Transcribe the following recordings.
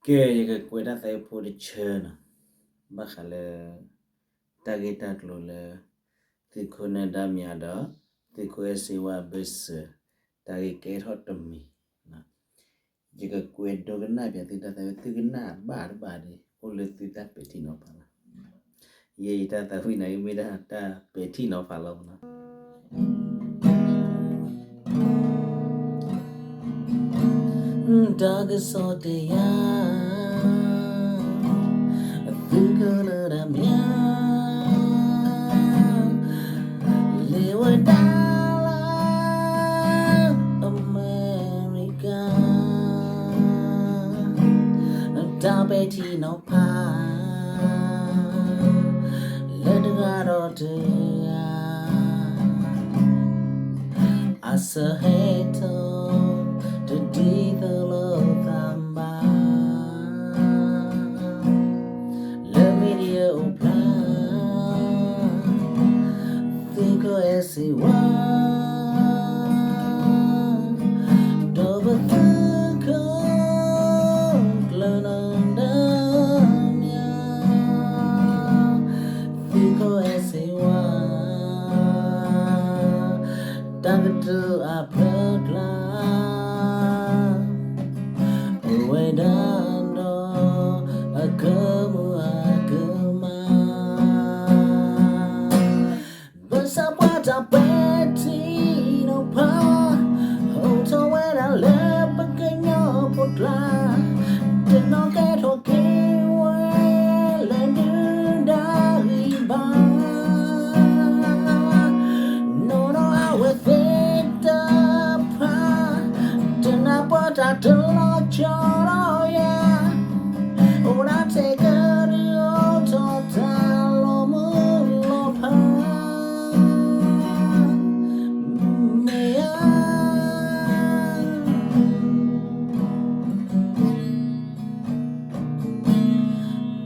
ကဲ ယကကွဲးတၢ်သးဝံၣ်ဖိတဆၢနီၤ, ဘၣ်ဃးလၢ တၢ်ဂ့ၢ်တၢ်ကျိၤလၢ သုးခိၣ်နၢၤဒါမၠးဒီး သုးခိၣ်အဲၣ်စ့ဝါ ဘၢၣ်စၢၤ တၢ်ဂ့ၢ်ကဲထီၣ်တမံၤ, ယကကွဲးဒိကနၣ်ပၠးသုတၢ်သးဝံၣ် သုကနၣ်ဘၣ်တဘၣ်ဒီး အိၣ်လၢသုတၢ်ပဲာ်ထံနီၤဖးလီၤ. ယဲယတၢ်သးဝံၣ်န့ၣ် မ့ၢ်ဒၣ်တၢ်ပဲာ်ထံနီၤဖးလီၤနီၤ. တၢ်ကစီၣ်တယၤ, သုးခိၣ်နၢၤဒါမၠး လဲၤဝဲဒၣ်လၢ အမဲရကၤ တၢ်ပဲာ်ထံနီၤဖး လၢတဂၤဒီးတဂၤ အစၢဟဲထီၣ် တဒ်သိးလိာ်သးဘၣ် လၢ media အိၣ်ဖျါ သုးခိၣ်အဲၣ်စ့ဝါ ဒီးပသုးခိၣ်ကျၢၢ်နၢၤဒါမၠး သုးခိၣ်အဲၣ်စ့ဝါ တၢ်ကတိၤအဖျၢၣ်ကျါ အိၣ်ဝဲဒၣ်ဒီး အကမူၤအကမၣ် ဘၣ်ဆၣ်ပှၤတၢ်ပဲာ်ထံနီၤဖး အိၣ်ထီၣ်ဝဲဒၣ်လၢပကညီဖိကျါ တနီၤကဲထီၣ်က့ၤဝဲ လၢဒုၣ်ဒါဂံၢ်ဘါ နီၢ်နီၢ်အဝဲသ့ၣ်တဖၣ် တနၢ်ပၢၢ်တၢ်တလီၤဆီဒီးယၤ အိၣ်ဒၣ်ထဲကဒုးအိၣ်ထီၣ်တၢ်လီၤမုၢ်လီၤဖး မ့ၢ်ဧါ.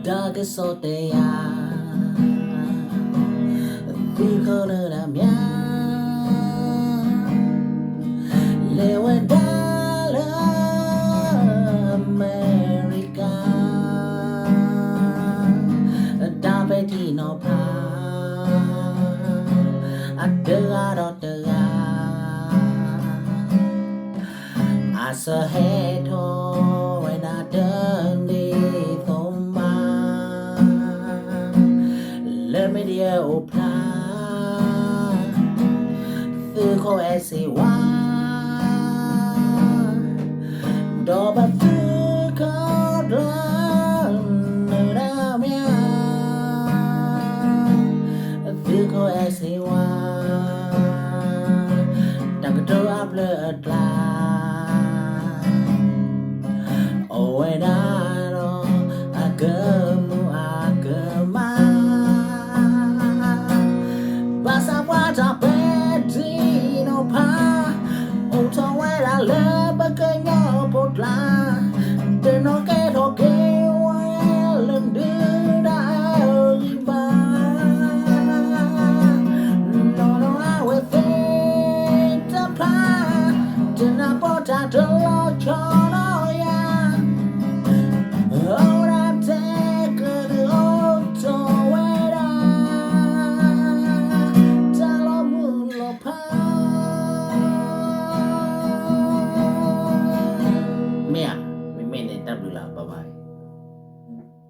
တၢ်ကစီၣ်တယၤ, သုးခိၣ်နၢၤဒါမၠး လဲၤဝဲဒၣ်လၢ အမဲရကၤ တၢ်ပဲာ်ထံနီၤဖး အတဂၤဒီးတဂၤ အစၢဟဲထီၣ်ဝဲဒၣ်တဒ်သိးဘၣ် လၢ media အိၣ်ဖျါ သုးခိၣ်အဲၣ်စ့ဝါ ဒီးပသုးခိၣ်ကျၢၢ်နၢၤဒါမၠး သုးခိၣ်အဲၣ်စ့ဝါ တၢ်ကတိၤအဖျၢၣ်အကျါ အိၣ်ဝဲဒၣ်ဒီး အကမူၤအကမၣ် ဘၣ်ဆၣ်ပှၤတၢ်ပဲာ်ထံနီၤဖး အိၣ်ထီၣ်ဝဲဒၣ်လၢပကညီဖိကျါ တနီၤကဲထီၣ်က့ၤဝဲ လၢဒုၣ်ဒါဂံၢ်ဘါ နီၢ်နီၢ်အဝဲသ့ၣ်တဖၣ် တနၢ်ပၢၢ်တၢ်တလီၤဆီဒီးယၤ အိၣ်ဒၣ်ထဲကဒုးအိၣ်ထီၣ်ဝဲဒၣ် တၢ်လီၤမုၢ်လီၤဖး မ့ၢ်ဧါ, မ့မ့ၢ်န့ၣ် တၢ်ဘျုးလၢ bye bye.